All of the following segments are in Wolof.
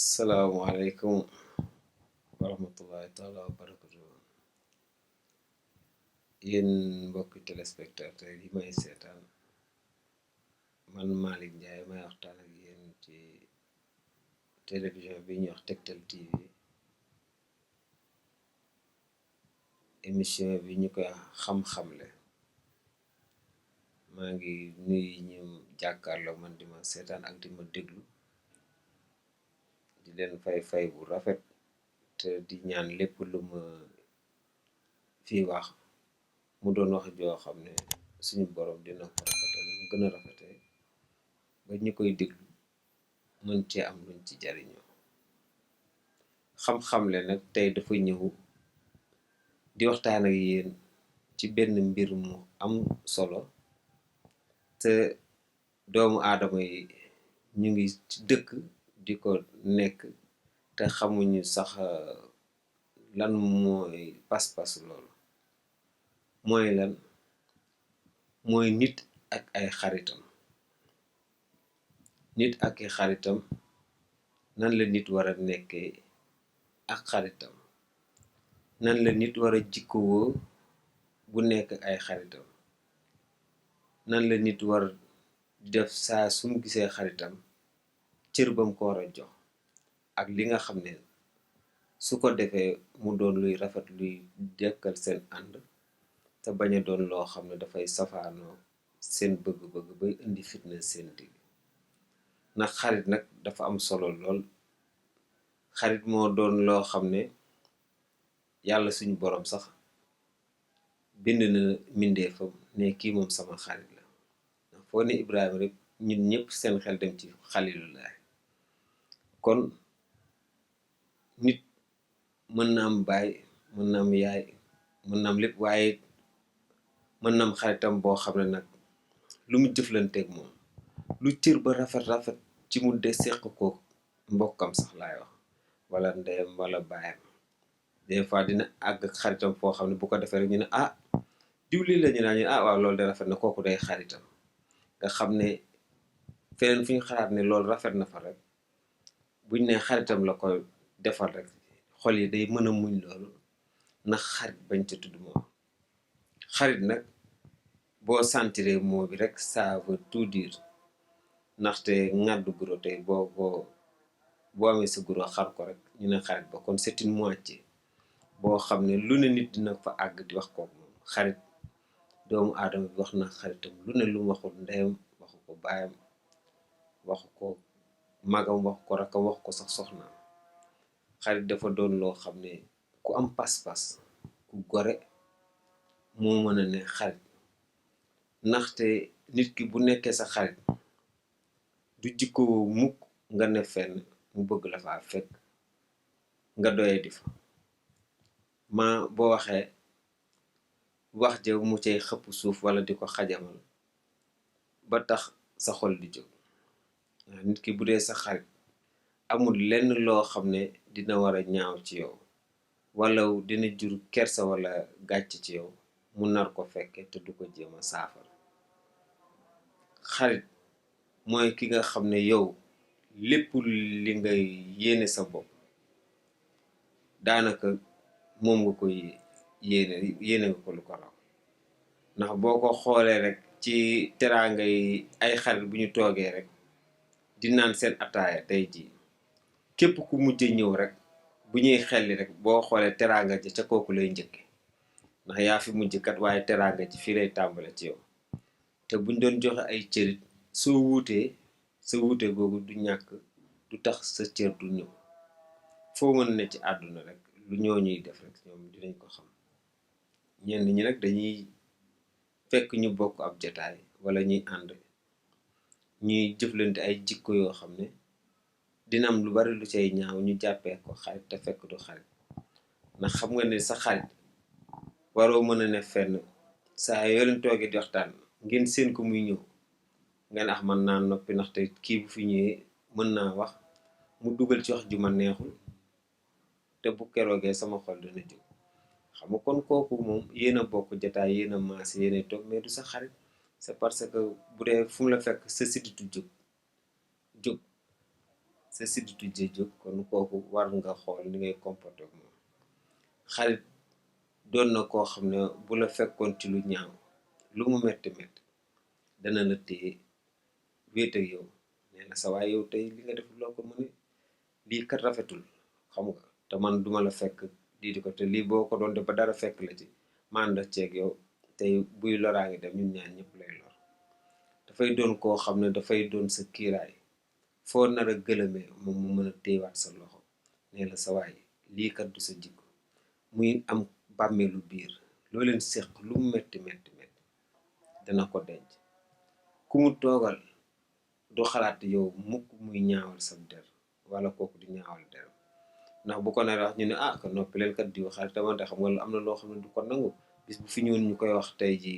Assalamualaikum warahmatullahi taala wabarakatuh. Yéen mbokki téléspectateur yi may seetaan, man Malick Ndiaye may waxtaan ak yéen ci télévision bi ñuy wax Tektal TV. Émission bi ñu koy xam-xamle. maa ngi nuyu ñu jàkkaarloo man di ma seetaan ak di ma déglu, di leen fay bu rafet, te di ñaan lépp lu ma fi wax mu doon wax joo xam ne suñu borom dina ko rafetal mu gën a rafetee ba ñu koy déglu mën cee am luñ ci jariñoo. xam-xamle nag tey dafa ñëw di waxtaan ak yéen ci benn mbir mu am solo, te doomu aadama yi ñu ngi ci dëkk di ko nekk te xamuñu sax lan mooy pas-pas loolu. mooy lan? mooy nit ak ay xaritam. Nit ak ay xaritam, nan la nit war a nekkee ak xaritam? nan la nit war a jikkowoo bu nekk ay xaritam? nan la nit war def saa sum gisee xaritam cër bam ko war a jox, ak li nga xam ne su ko defee mu doon luy rafet, luy dekkal seen ànd, te bañ a doon loo xam ne dafay safaanoo seen bëgg-bëgg bay indi fitna seen digg. ndax xarit nag dafa am solo lool. xarit moo doon loo xam ne yàlla suñu borom sax bind na mbindeefam ne kii moom sama xarit la. ndax foo ne Ibrahima rek ñun ñëpp seen xel dem ci xalilullaah. kon nit mën na am baay, mën na am yaay, mën na am lépp, waaye mën na am xaritam boo xam ne nag lu mu jëflanteeg moom, lu cër ba rafet rafet ci mu de seq ko mbokkam sax laay wax, wala ndeyam wala baayam, des fois dina àgg ak xaritam foo xam ne bu ko defee rek ñu ne ah diw lii la ñu naan ñu ah waaw loolu de rafet na, kooku day xaritam. nga xam ne feneen fu ñu xalaat ne loolu rafet na fa rek, buñ ne xaritam la ko defal rek xol yi day mën a muñ loolu, ndax xarit bañ ca tudd moom. xarit nag boo sentiree moo bi rek ça veut tout dire. ndaxte ŋàddu guro tey boo amee sa guro xar ko rek ñu ne xarit ba, kon c'est une moitié boo xam ne lu ne nit dina fa àgg di wax kooku moom xarit. doomu aadama bi wax na xaritam lu ne, lu mu waxul ndeyam, waxu ko baayam, waxu ko magam, waxu ko rakkam, waxu ko sax soxnaam. xarit dafa doon loo xam ne ku am pas-pas, ku gore moo mën a ne xarit. ndaxte nit ki bu nekkee sa xarit du jikko mukk nga ne fenn mu bëgg la faa fekk nga doye di fa ma boo waxee wax ja mu cay xëpp suuf wala di ko xajamal ba tax sa xol di jóg. nit ki bu dee sa xarit amul lenn loo xam ne dina war a ñaaw ci yow, wala dina jur kersa wala gàcc ci yow mu nar ko fekke te du ko jéem a saafara. xarit mooy ki nga xam ne yow lépp li nga yéene sa bopp daanaka moom nga koy yéene nga ko lu ko raw. ndax boo ko xoolee rek ci teraanga yi ay xarit bu ñu toogee rek di naan seen ataaya tey jii, képp ku mujj ñëw rek bu ñuy xelli rek boo xoolee teraanga ji ca kooku lay njëkke, ndax yaa fi mujj kat, waaye teraanga ji fii lay tàmbale ci yow. te buñ doon joxe ay cërit, soo wuutee sa wuute googu du ñàkk du tax sa cër du ñëw. foo mën ne ci àdduna rek lu ñoo ñuy def rek ñoom dinañ ko xam. ñenn ñi nag dañuy fekk ñu bokk ab jataay wala ñuy ànd ñuy jëflante ay jikko yoo xam ne dina am lu bari lu cay ñaaw ñu jàppee ko xarit te fekk du xarit. ndax xam nga ne sa xarit waroo mën a ne fenn saa yoo leen toogee di waxtaan ngeen seen ko muy ñëw nga ne man naa noppi, ndaxte kii bu fi ñëwee mën naa wax mu dugal ci wax ju ma neexul te bu keroogee sama xol dina jóg. xam nga kon kooku moom yéen a bokk jataay, yéen a maas, yéen a toog, mais du sa xarit. c'est parce que bu dee fu mu la fekk sa sidditu jóg sa sidditu jee jóg kon kooku war nga xool ni ngay comporté ak moom. xarit doon na koo xam ne bu la fekkoon ci lu ñaaw lu mu metti metti dana la téye wéet ak yow nee na sa waay yow tey li nga def loo ko mëne lii kat rafetul xam nga te man duma la fekk lii di ko te lii boo ko doon def ba dara fekk la ci man da ceeg yow tey buy loraa ngi dem ñun ñaar ñëpp lay lor. dafay doon koo xam ne dafay doon sa kiiraay foo nar a gëlëmee moom mu mën a téewaat sa loxo nee la sa waay lii kat du sa jikko. muy am bàmmeelu biir loo leen séq lu mu metti metti metti dana ko denc. ku mu toogal du xalaat yow mukk muy ñaawal sa der wala kooku di ñaawal deram ndax bu ko nar wax ñu ne ah ko noppi leen kat diw xarit tamante xam nga am na loo xam ne du ko nangu bis bu fi ñëwoon ñu koy wax tey ji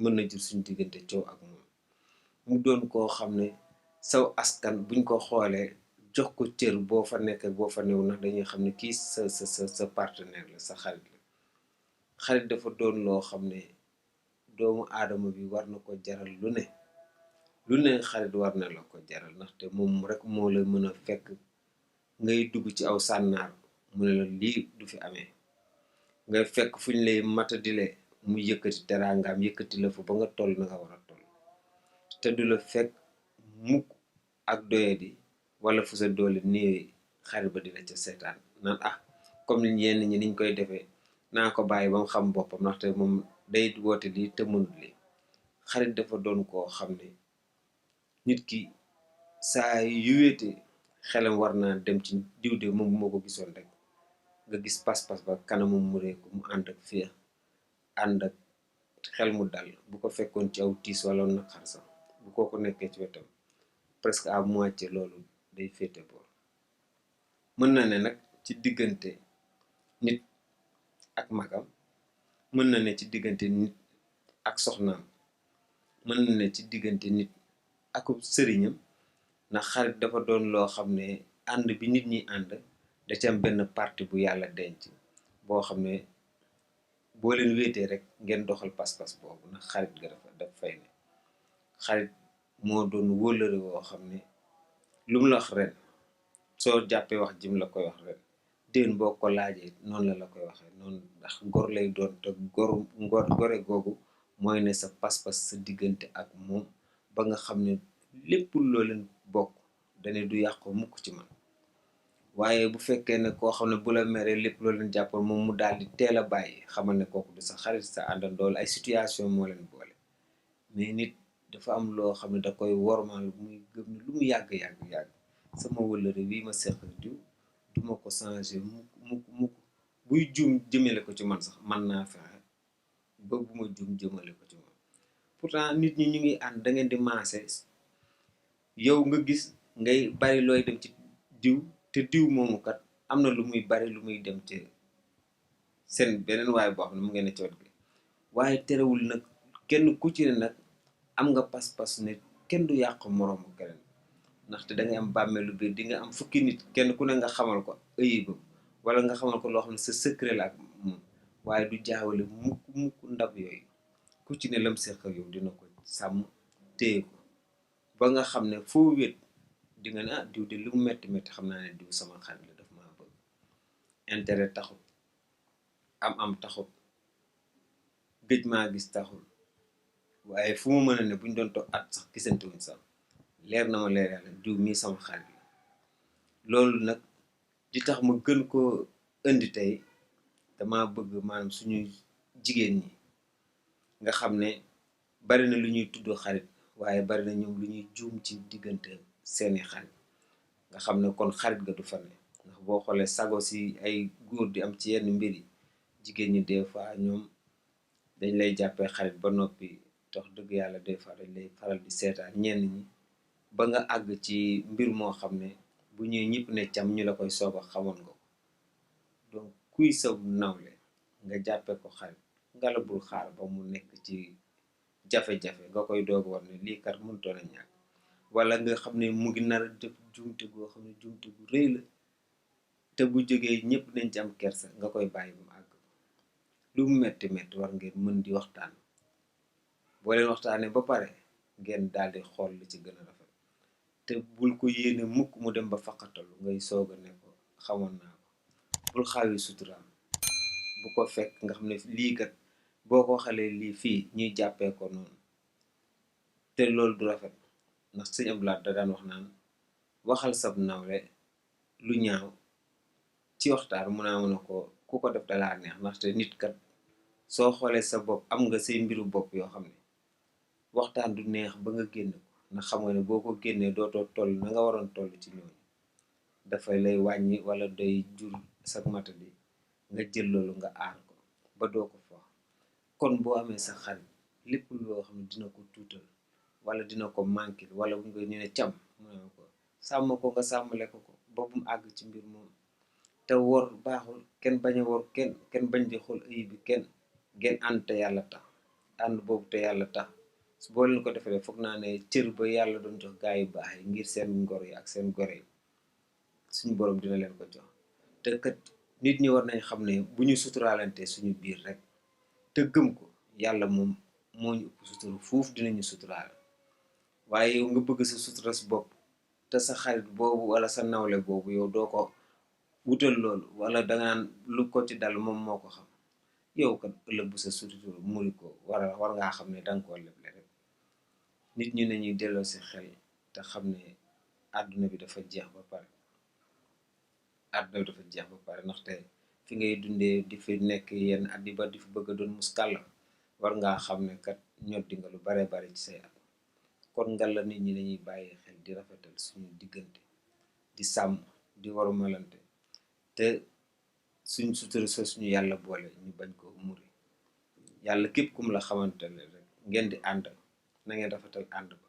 mën na jur suñu diggante coow ak moom. mu doon koo xam ne saw askan buñ ko xoolee jox ko cër boo fa nekk boo fa new ndax dañuy xam ne kii sa partenaire la sa xarit la. xarit dafa doon loo xam ne doomu aadama bi war na ko jaral lu ne xarit war na la ko jaral ndaxte moom rek moo la mën a fekk ngay dugg ci aw sànnaar mu ne la lii du fi amee ngay fekk fu ñu lay matadile mu yëkkati teraangaam yëkkati la fa ba nga toll na nga war a toll te du la fekk mukk ak doyadi wala fu sa doole néewee xarit ba dina ca seetaan naan ah comme ni ñenn ñi niñ koy defee naa ko bàyyi ba mu xam boppam ndaxte moom day woote lii te mënul lii. xarit dafa doon koo xam ne nit ki saa yu wéete xelam war naa dem ci diw de moom moo ko gisoon rek nga gis pas-pas ba kanamam mu réeku mu ànd ak féex ànd ak xel mu dal bu ko fekkoon ci aw tiis wala naqar sax bu kooku nekkee ci wetam presque à moitié loolu day féete boor. mën na ne nag ci diggante nit ak magam mën na ne ci diggante nit ak soxnaam mën na ne ci diggante nit ak sëriñam ndax xarit dafa doon loo xam ne ànd bi nit ñi ànd da ci am benn parti bu yàlla denc boo xam ne boo leen wéetee rek ngeen doxal pas-pas boobu ndax xarit ga dafa fay ne. xarit moo doon wóllëre woo xam ne lu mu la wax ren soo jàppee wax jim la koy wax ren déen boo ko laajee noonu la koy waxee noonu ndax gor lay doon te gore googu mooy ne sa pas-pas sa diggante ak moom ba nga xam ne lépp loo leen bokk dane du yàqu mukk ci man. waaye bu fekkee ne koo xam ne bu la meree lépp loo leen jàppoon moom mu daal di teel a bàyyi xamal ne kooku du sa xarit sa àndandool ay situation moo leen boole mais nit dafa am loo xam ne da koy wormaal muy gëm ne lu mu yàgg sama wëllëre bii ma seq diw duma ko changé mukk buy juum jëmale ko ci man sax man naa fexe ba bu ma juum jëmale ko ci man. pourtant nit ñi ñu ngi ànd da ngeen di maase yow nga gis ngay bari looy dem ci diw te diw moomu kat am na lu muy bari lu muy dem ci seen beneen waaye boo xam ne mu ngeen ne ci wet gi waaye terewul nag kenn ku ci ne nag am nga pas-pas ne kenn du yàq moroomu keneen ndaxte da ngay am bàmmeelu biir di nga am fukki nit kenn ku ne nga xamal ko ëyibam wala nga xamal ko loo xam ne sa secret la ak moom waaye du jaawale mukk ndab yooyu ku ci ne lam seq ak yow dina ko sàmm téye ko ba nga xam ne foo wét di nga ne ah diw de lu mu metti metti xam naa ne diw sama xarit la daf maa bëgg. intérêt taxul am taxul gëj maa gis taxul waaye fu mu mën a ne buñ doon toog at sax gisante wuñ sax leer na ma leer yàlla diw mii sama xarit la. loolu nag di tax ma gën koo indi tey dama bëgg maanaam suñuy jigéen ñi nga xam ne bari na lu ñuy tudd xarit waaye bari na ñoom lu ñuy juum ci diggante seeni xarit nga xam ne kon xarit ga du fa ne ndax boo xoolee sago si ay góor di am ci yenn mbir yi jigéen ñi des fois ñoom dañ lay jàppee xarit ba noppi tax dëgg yàlla des fois dañ lay faral di seetaan ñenn ñi ba nga àgg ci mbir moo xam ne bu ñëwee ñëpp ne cam ñu la koy soog a xamoon nga ko donc kuy sa nawle nga jàppee ko xarit ngala bul xaar ba mu nekk ci jafe-jafe nga koy doog war ne lii kat mënutoon a ñàkk wala nga xam ne mu ngi nar a def jumte goo xam ne jumte gu rëy la te bu jógee ñëpp nañ ci am kersa nga koy bàyyi ba mu àgg lu mu metti metti war ngeen mën di waxtaan boo leen waxtaanee ba pare ngeen daal di xool li ci gën a rafet te te bul ko yéene mukk mu dem ba faqatalu ngay soog a ne ko xamoon naa ko. bul xaawi suturaam, bu ko fekk nga xam ne lii kat boo ko xalee lii fii ñuy jàppee ko noonu te loolu du rafet. ndax sëñ Abdou Lahad da daan wax naan waxal sab nawle lu ñaaw ci waxtaan mun a mën a ko ku ko def dalaa neex, ndaxte nit kat soo xoolee sa bopp am nga say mbiru bopp yoo xam ne waxtaan du neex ba nga génn ko, ndax xam nga ne boo ko génnee dootoo toll na nga waroon toll ci ñooñu, dafay lay wàññi wala day jur sag matadi nga jël loolu nga aar ko ba doo ko foox. kon boo amee sa xarit lépp loo xam ne dina ko tuutal wala dina ko manqué wala bu nga ñu ne cam mu ne ko sàmm ko nga sàmmale ko ko ba bu mu àgg ci mbir moom. te wor baaxul, kenn bañ a wor kenn, kenn bañ di xool ayib bi kenn, ngeen ànd te yàlla tax. ànd boobu te yàlla tax boo leen ko defee foog naa ne cër ba yàlla doon jox gaa yu baax yi ngir seen ngor yi ak seen gore yi suñu borom dina leen ko jox. te kat nit ñi war nañ xam ne bu ñu suturaalante suñu biir rek te gëm ko, yàlla moom moo ñu ëpp sutura fuuf dinañu suturaal. waaye yow nga bëgg sa sutura si bopp te sa xarit boobu wala sa nawle boobu yow doo ko wutal loolu, wala dangaa naan lu ko ci dal moom moo ko xam. yow kat ëllëg bu sa sutura muri ko war ngaa xam ne danga koo leble rek. nit ñi nañuy delloo si xel te xam ne àdduna bi dafa jeex ba pare. àdduna bi dafa jeex ba pare ndaxte fi ngay dundee di fi nekk yenn at yi ba di fi bëgg a doon muskàllam war ngaa xam ne kat ñoddi nga lu bare bare ci say at. kon ngal la nit ñi dañuy bàyyi xel di rafetal suñu diggante, di sàmm, di warmalante, te suñ sutura sa suñu yàlla boole ñu bañ ko muri. yàlla képp kum la xamante ne rek ngeen di ànd na ngeen rafetal ànd ba,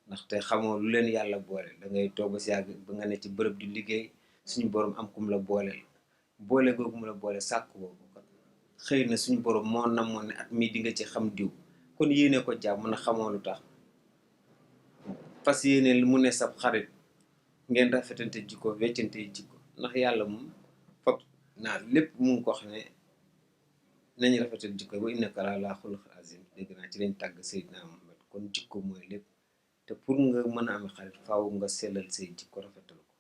ndaxte xamoo lu leen yàlla boole. da ngay toog ba si yàgg ba nga ne ci bërëb di liggéey suñu borom am kum la booleel, boole googu mu la boole sàkk boobu kon xëy na suñu borom moo namoon ne at mii di nga ci xam diw, kon yéene ko jàmm mën a xamoo lu tax fas yéene mu ne sab xarit ngeen rafetante jikko weccante jikko. ndax yàlla moom fop naa lépp mu ngi ko wax ne nañ rafetal jikko wa innaka la'alaa xuluqin aziim. dégg naa ci lañ tàgg Seydina Muhammad. kon jikko mooy lépp, te pour nga mën a am xarit faaw nga sellal say jikko rafetal ko.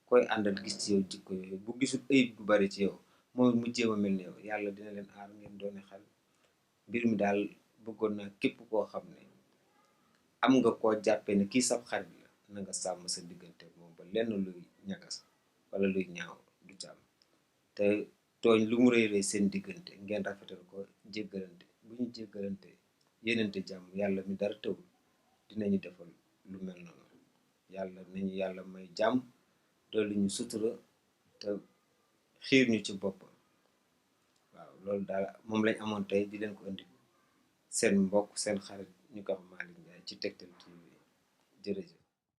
koy àndal gis ci yow jikko yooyu, bu gisul ayib bu bari ci yow mooy mu jéem a mel ni yow, yàlla dina leen aar ngeen doone xarit. mbir mi daal bëggoon naa képp koo xam ne am nga koo jàppee ne kii sab xarit la na nga sàmm sa diggante moom ba lenn luy ñagas wala luy ñaaw du ci am. te tooñ lu mu rëy rëy seen diggante ngeen rafetal ko, jéggalante. bu ñu jéggalante yéenante jàmm, yàlla mi dara tëwul dinañu defal lu mel noonu. yàlla nañu yàlla may jàmm doolu ñu sutura te xiir ñu ci boppam. waaw loolu daal moom lañ amoon tey di leen ko indi seen mbokk seen xarit ñu ko wax Malick Ndiaye ci Tektal TV. jërëjëf.